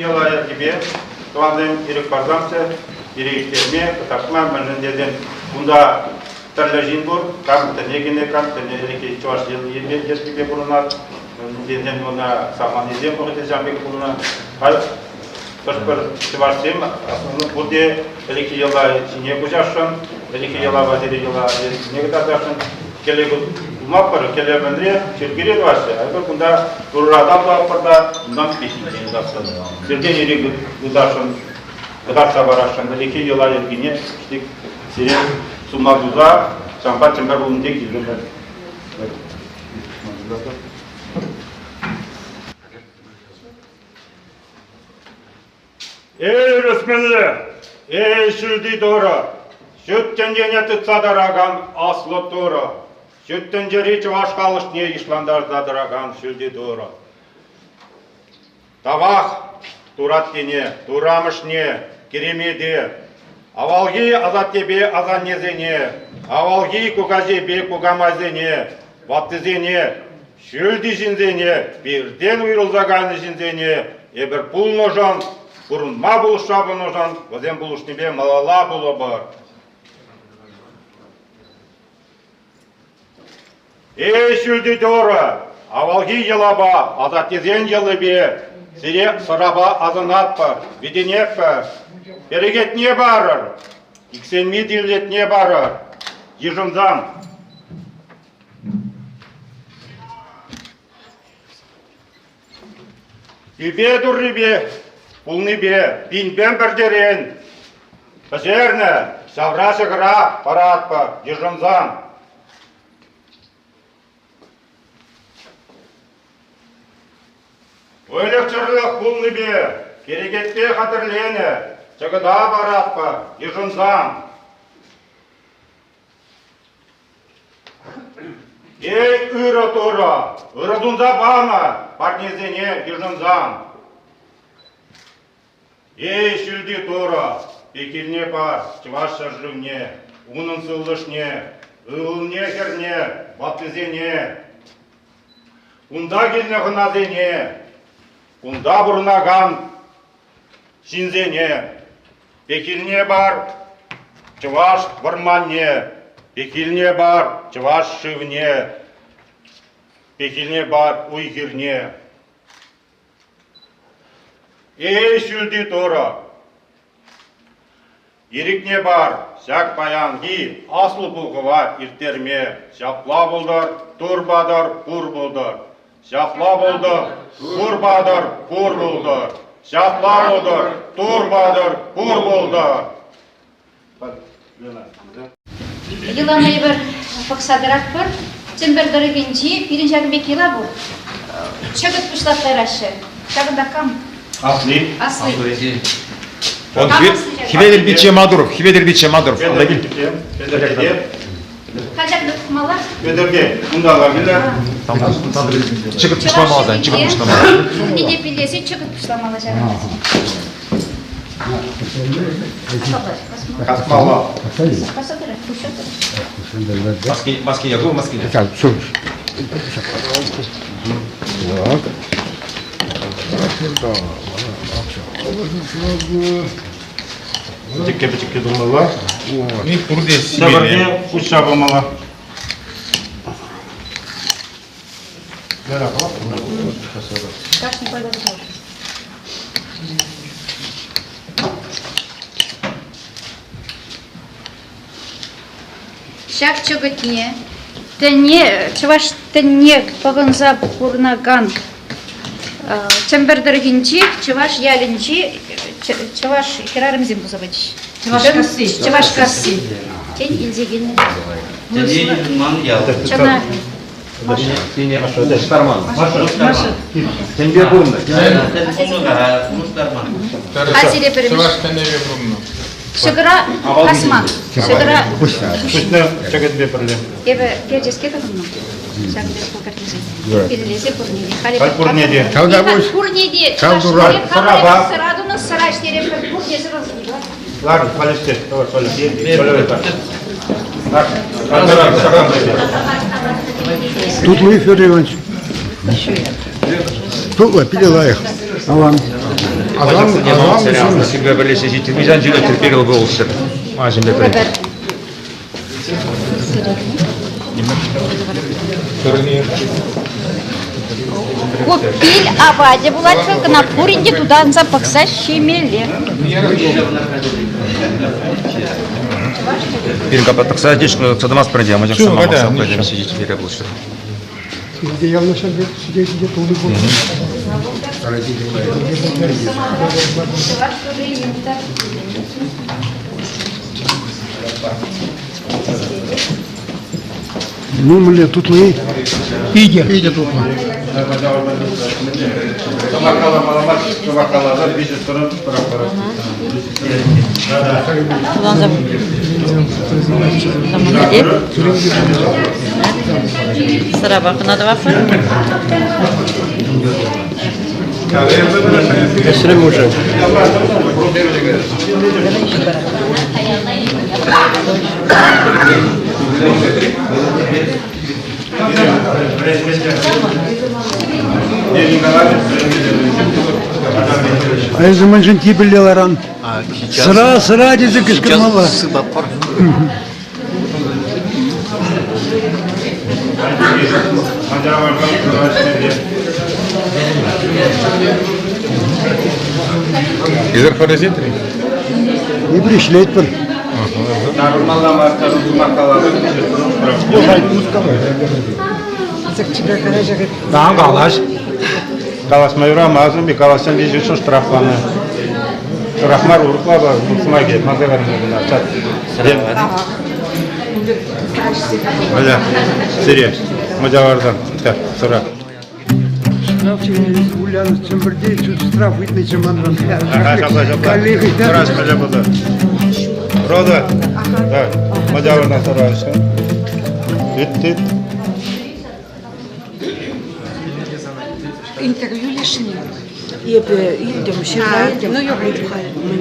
йӑла-йӗркепе тӑвансем ирӗк парсамччӗ, пире ирттерме, кӑтартма, мӗншӗн тесен кунта тӗрлӗ ҫын пур, кам тӗне кӗнӗ, кам тӗне ӗлӗкхи чӑваш йӗркипе пурӑнать, мӗншӗн тесен ӑна саманисем вӑхӑчӗ ҫавӑн пек пулнӑ. Халь хӑш-пӗр чӑвашсем основном пурте ӗлӗкхи йӑла ҫине куҫасшӑн, ӗлӗкхи йӑлапа сире йӑла ҫине кӑтартасшӑн. Кӗлӗ тумаппӑр, кӗлӗ мӗнре чиркӳре тӑваҫҫӗ, а эпир кунта Турра тав тӑватпӑр та унтан пехилсене тытасшӑн. Сиртен ирӗк тытасшӑн, кӑтартса парасшӑн. Ӗлӗкхи йӑла-йӗркине сире сума туса ҫавӑнпа Чӗмпӗр хулинче килтӗмӗр. Эй, Рӗсмелле! Эй, ҫӳлти Турӑ! Ҫут тӗнчене тытса тӑракан аслӑ Турӑ! Ҫут тӗнчери чӑваш халӑхне йышлантарса тӑракан ҫӳлти Турӑ! Тавах тураттине, турамӑшне, киремете, авалхи асаттепе асаннесене, авалхи кукаҫипе кукамайсене, ваттисене, Ҫӳлти ҫынсене, пиртен уйрӑлса кайнӑ ҫынсене эпир пулнӑшӑн, пурӑнма пулӑшса пынӑшӑн вӗсем пулӑшнипе малалла пулӑпӑр. Эй, ҫӳлти Турӑ, авалхи йӑлапа, асаттесен йӑлипе сире сӑрапа асӑнатпӑр, витӗнетпӗр. Перекетне парӑр, иксӗлми тивлетне парӑр. Йышӑнсан Тӳпе туррипе пулнипе пинпе пӗртерен пӗҫернӗ ҫавра ҫӑкӑра паратпӑр йышӑнсан. Выльӑх-чӗрлӗх пулнипе перекетпе хатӗрленӗ чӑкӑта паратпӑр йышӑнсан. Эй, ырӑ Турӑ, ырӑ тунса панӑ парнесене йышӑнсан. Эй, ҫӳлти Турӑ, пехилне пар Чӑваш ҫӗршывне, унӑн сывлӑшне, ывӑлне-хӗрне, ваттисене, унта килнӗ хӑнасене, кунта пурӑнакан ҫынсене, Пехилне пар чӑваш вӑрманне, пехилне пар чӑваш шывне, пехилне пар уй-хирне. Эй, ҫӳлти Турӑ, ирӗкне пар ҫак паянхи аслӑ пухӑва ирттерме. Ҫапла пултӑр, Тур патӑр, пур пултӑр. Ҫапла пултӑр, тур патӑр, пур пултӑр. Ҫапла пултӑр, тур патӑр, пур пултӑр. Йӑлана эпир пӑхса тӑратпӑр. Чӗмпӗр тӑрӑхӗнчи пирӗн ҫакӑн пек йӑла пур. Чӑкӑт пуҫлаттараҫҫӗ. Ҫакӑнта кам? Асли. Асли. Вот Хӗветӗр пичче Мадуров, Хӗветӗр пичче Мадуров. Хӗветӗр пичче, Хӗветӗр тете. Хаҫат тухмалла. Петӗрте, унта лармалла. Чӑкӑт пуҫламалла сан, чӑкӑт пуҫламалла. Пурне те пиллесе чӑкӑт пуҫламалла ҫакӑн. Касмалла. Маски, маски, маски. Так, все. Так. Пӗчӗкке пӗчӗкке тумалла. И пурте Ҫӑкӑрне хуҫса памалла. Кашни пайда Ҫак чӑкӑтне тӗне, чӑваш тӗнне пӑхӑнса пурӑнакан Чӗмпӗр тӑрӑхӗнчи чӑваш ялӗнчи чӑваш хӗрарӑмсем туса пачӗҫ. Чӑвашкасси. Чӑвашкасси. Тен, илсе килнӗ. Тӗне йышӑнман ял. Чӑна. Улӑштарман. Тӗнпе пурӑннӑ. Тӗн пурӑннӑ, улӑштарман. Азире пӗрремӗш. Чӑваш тӗнӗпе пурӑннӑ. Ҫӑкӑра касман. Ҫӑкӑра Пуҫне чӗкӗтпе пӗрле. Эпӗ перческе тӑхӑнман. Ҫакӑн пек пултӑр тесе. Пиллесе пурне те. Халӗ Халь пурне те. Пурне те. Сӑрапа. Сӑра тунӑ, сӑра ӗҫтеретпӗр. Пурне сӑра Лар, халӗ Тутлӑ Федор Иванович. Тутлӑ, питӗ лайӑх. Аван. Сирпе пӗрле ҫитсе миҫан ҫӳле терпел пулӑшӑр. Машинпе пӗрле. Ку пил апачӗ пулать вӑл, кӑна пурин те тутанса пӑхса ҫимелле. Пирӗн капа тӑкса тӑкса тӑмастпӑр ӗнтӗ, амӑшӗ сама пӑхса пӗтӗм пулӑшрӗ. Сирте ялнӑ пек сиде сиде тулли пулнӑ. Ну, мӗнле тутлӑ-и? Питӗ. Питӗ тутлӑ. Сӑрапа кӑна тӑватпӑр. Ӗҫрӗм уже. А эсӗ мӗншӗн типӗлле ларан? Сӑра, сӑра тесе кӑшкӑрмалла. Сыпатпӑр. Эсир паразитри? Эпир ӗҫлетпӗр. Дан калаҫ. Калаҫма юрамасӑн, калаҫсан виҫӗ штрафланӑ. Штраф мар, урӑхла сӑмахӗ, маса кӑна. Аля, сире, мадявардан, сыра. Штраф Ульяна Чӗмпӗрте штраф ыйтнӑччӗ манран. Ага, ҫапла, ҫапла. Коллега, Сыра ҫапла. Рода, да, мадявардан сыра Тыт, тыт. Интервью лишни. Эпӗ илтӗм, ҫырса илтӗм. Ну,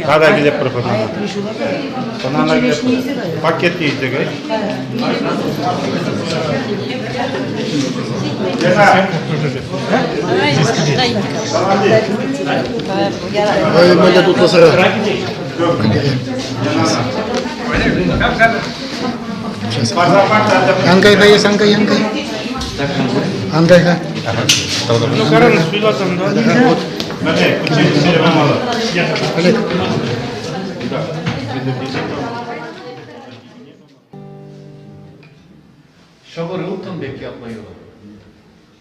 Тата килеп хӑнана. Хӑнана килеп. Пакет илсе кай. Ой, мӗнле тутлӑ сӑра. Ан кай-ха эс, ан кай, ан кай. Ан кай-ха. Ну, каран суйласан, да? Вот. Олег. Ҫӑкӑр ылтӑн пек ятлӑ юрӑ.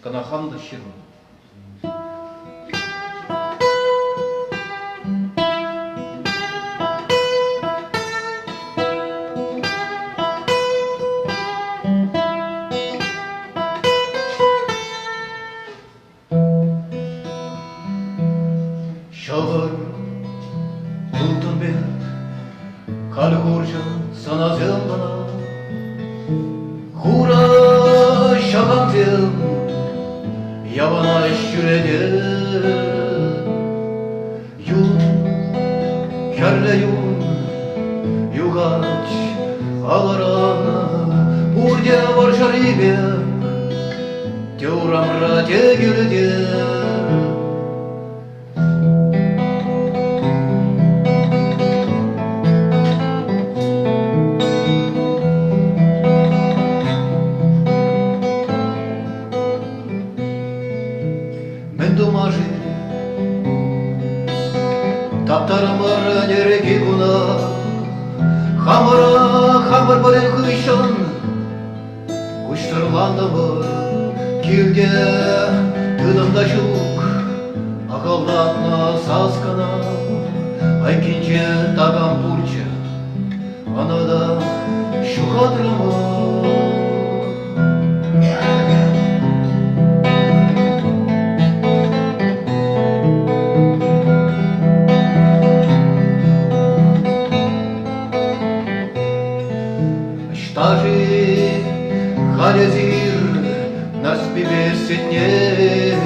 Кӑна хам та ҫырнӑ. Ҫӑкӑр ылтӑн пек халь хурҫӑ сӑнасем кӑна. Хура ҫакансем явӑна ҫӳретет. Юн, хӗрлӗ юн юхать алӑран. Пурте вӑрҫӑри пек, те урамра, те килте. Мӗн тума-ши таптарӑмӑр ӗнерхи куна? Хамӑра хамӑр пӗлен хыҫҫӑн Куҫсӑрлантӑмӑр килте тытӑм та ҫук, Ахӑлтатнӑ сас кӑна. Айккинче такам пурччӗ, ӑна та ҫухатрӑмӑр. Ӑҫта-ши халь эсир Нарспипе Сетнер?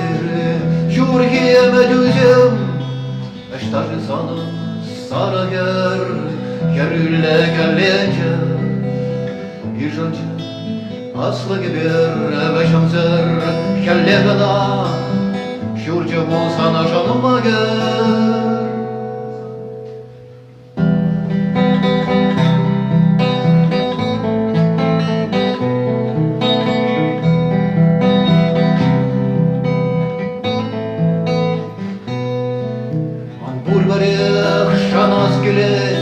Ҫурхи ӗмӗтӳсем Ӑҫта-ши санӑн сарӑ хӗр Хӗрӳллӗ кӗленчӗ Йышӑнчӗ аслӑ кӗпер Вӗҫӗмсӗр хӗлле кӑна Ҫурчӗ пулсан шӑнма кӗр. Пурпӗрех шанас килет.